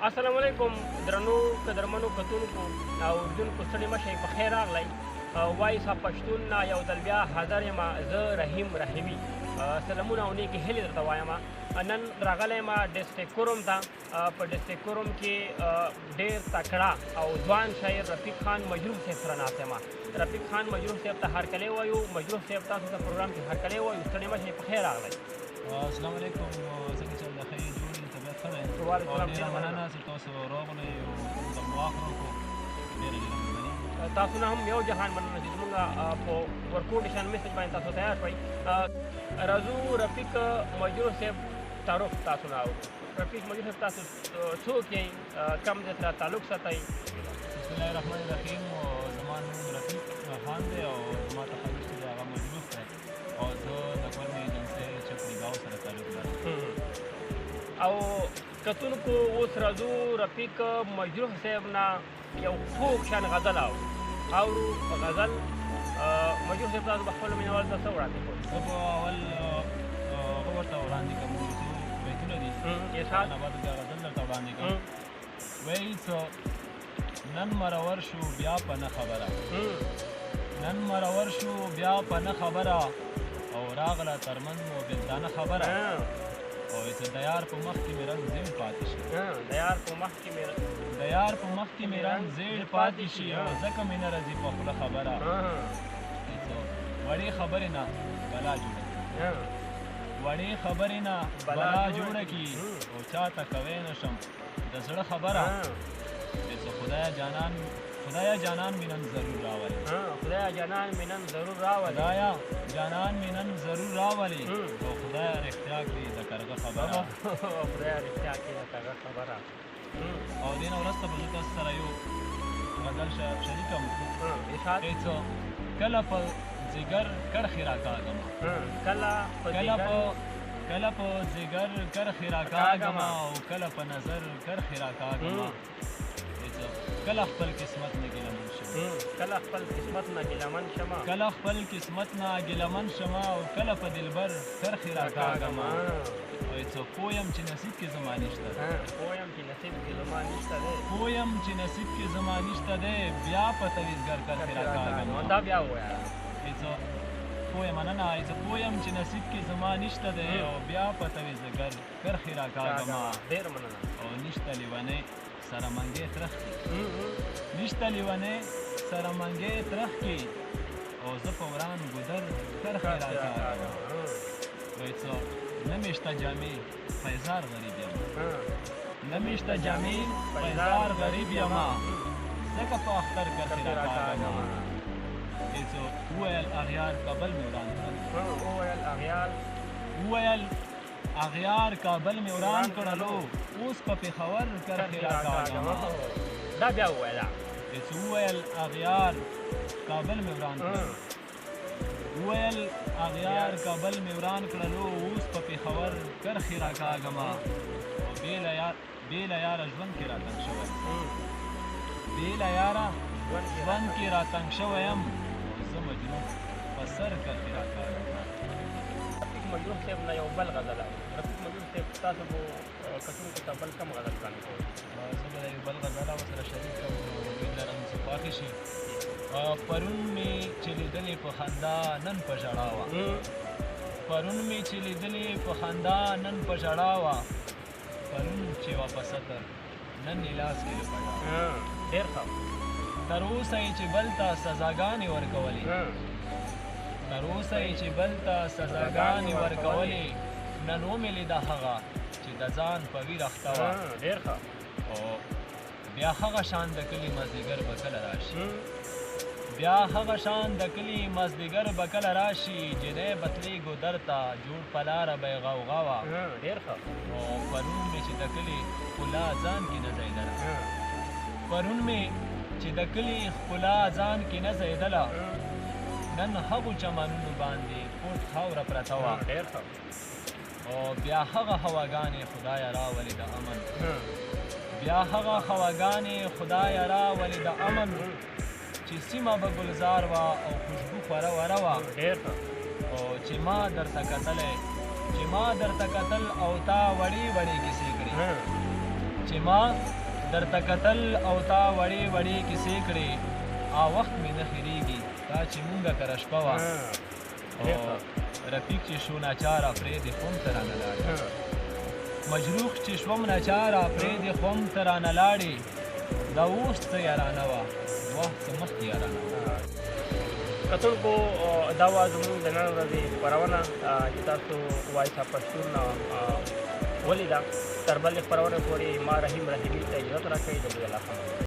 السلام علیکم درنو قدرمنو کتونکو او اردونکو، ستړي مه شئ، په خیر راغلی. وایس اف پښتون نه یو ځل بیا حاضر یم، زه رحیم رحیمي. سلامونه او نیکې هیلې درته وایم. نن راغلی یم ډسټریکټ کورم ته. په ډسټریکټ کورم کې ډېر تکړه او ځوان شاعر رفیق خان مجروح صاحب سره ناست یم. رفیق خان مجروح صاحب ته هرکلی وایو. مجروح صاحب، تاسو ته پروګرام کې هرکلی وایو. ستړي مه شئ، په خیر راغلی. السلام علیکم، څنګه چل دی؟ ښه یې؟ جوړ یې؟ طبیعت ښه دی؟ وعلیکم او السلام. ډېره ډېره مننه. مننه چې تاسو راغلئ او موږ ته مو وخت راکړو. ډېره ډېره مهرباني. تاسو نه هم یو جهان مننه چې زموږ په ورکوټ شان میسج باندې تاسو تیار شوئ. راځو رفیق مجروح صاحب تعارف تاسو نه اورو. رفیق مجروح صاحب، تاسو څوک یئ؟ کوم ځای سره تعلق ساتئ؟ بسم الله الرحمن الرحیم. زما نوم رفیق خان دی او زما تخلص چې دی هغه مجروح دی او زه د کورمې ایجنسۍ چپړي ګاو سره تعلق لرم. او کتونکو، اوس راځو رفیق مجروح صاحب نه یو خوږ شان غزل اورو. غزل، مجروح صاحب، تاسو به خپلو مینهوالو ته څه وړاندې کوئ؟ زه به اول هغه ورته وړاندې کوم چې څو بیتونه دي. ارشاد. نه بعد بیا غزل درته وړاندې کوم. وایي څه نن مرور شو بیا په نه خبره، نن مرور شو بیا په نه خبره او راغله ترمن مو بېلتانه خبره او چې د یار په مخ کې مې رنګ زیړ پاتې شي. د یار په مخ کې مې د یار په مخ کې مې رنګ زیړ پاتې شي او ځکه مې نه راځي په خوله خبره. څه وړې خبرې نه بلا جوړه کړي، وړې خبرې نه بلا جوړه کړي او چاته کوی نه شم د زړه خبره. چې خدایا جانان، خدایا جانان مې نن ضرور راولي. خدایا جانان مې نن ضرور راولي. خدایا جانان مې نن ضرور راولي او خدایا رښتیا کړي د کرغه خبره. خدایا رښتیا کړي د کرغه خبره. او دې نه وروسته به زه تاسو سره یو غزل شریکم. ارشاد. هېڅ کله په ځیګر کرښې راکاږم. کله په کله ځیګر په کله په ځیګر کرښې راکاږم او کله په نظر کرښې راکاږم. هېڅ کله خپل قسمت نه ګیله من شم. کله خپل قسمت نه ګیله من شم. کله خپل قسمت نه ګیله من شم او کله په دلبر کرښې راکاږم. او څه پوه یم چې نصیب کې زما نشته دی. پوه یم چې نصیب کې زما نشته دی. پوه یم چې نصیب کې زما نشته دی، بیا په تعویذګر کرښې راکاږم. دا بیا ووایه. هېڅ پوه یم، مننه. هېڅ پوه یم چې نصیب کې زما نشته دی او بیا په تعویذګر کرښې راکاږم. ډېر مننه. او نشته لیونی سره منګی ترخ کی، نشته لیونی سره منګی ترخ کی او زه په وران ګودر کرښې راکاږم. وایي څه نه مې شته جامې پیزار غریب یم، نه مې شته جامې پیزار غریب یم، ځکه په اختر کرښې راکاږم. هېڅ وویل اغیار کابل مې وران کړل. وویل اغیار وویل اغیار کابل مې وران کړلو، اوس په پېښور کرښې راکاږم. دا بیا وویله. هېڅ وویل اغیار کابل مې وران کړل، وویل اغیار کابل مې وران کړلو، اوس په پېښور کرښې راکاږم. او بې له یاره ژوند کې راتنګ شوی، بې له یاره ژوند کې راتنګ شوی یم او زه مجروح په سر کرښې راکاږم. رفیق مجروح صاحب نه یو بل غزل اورو. رفیق مجروح صاحب، تاسو به کتونکو ته بل کوم غزل وړاندې کوئ؟ زه به یو بل غزل ورسره شریک کړم، امید لرم چې خوښ شي. پرون مې چې لیدلې په خندا نن په ژړا وه، پرون مې چې لیدلې په خندا نن په ژړا وه، پرون چې وه په ستر نن یې لاس کې لپټا. ډېر ښه. تر اوسه یې چې بل ته سزاګانې ورکولې، تر اوسه یې چې بل ته سزاګانې ورکولې، نن ومې لیده هغه چې د ځان په ویر اخته وه. ډېر ښه. او بیا هغه شان د کلي مازدیګر به کله راشي، بیا هغه شان د کلي مازدیګر به کله راشي، جینۍ به تلې ګودر ته جوړ په لاره به یې غوغا وه. ډېر ښه. او پرون مې چې د کلي ښکلا ځان کې نه ځایدله، پرون مې چې د کلي ښکلا ځان کې نه ځایدله، نن هغو چمنونو باندې پورت خاوره پرته وه. ډېر ښه. او بیا هغه هواګانې خدایه راولې د امن، بیا هغه هواګانې خدایه راولې د امن، چې سیمه به ګلزار وه او خوشبو خوره وره وه. ډېر ښه. او چې ما درته کتلی، چې ما درته کتل او تا وړې وړې کیسې کړې، چې ما درته کتل او تا وړې وړې کیسې کړې، آ وخت مې نه خیرېږي تا چې مونږه کره شپه وه. او رفیق چې شو ناچاره پرې دې خوم ته رانه لاړې، مجروح چې شوم ناچاره پرې دې خوم ته رانه لاړې، دا اوس څه یارانه وه، واه څه مخکې یارانه وه. کتونکو دا وه زموږ د نن ورځې خپرونه چې تاسو وایس اف پښتون ولیده. تر بلې خپرونې پورې ما رحیم رحیمي ته اجازه راکړئ. د لوی الله.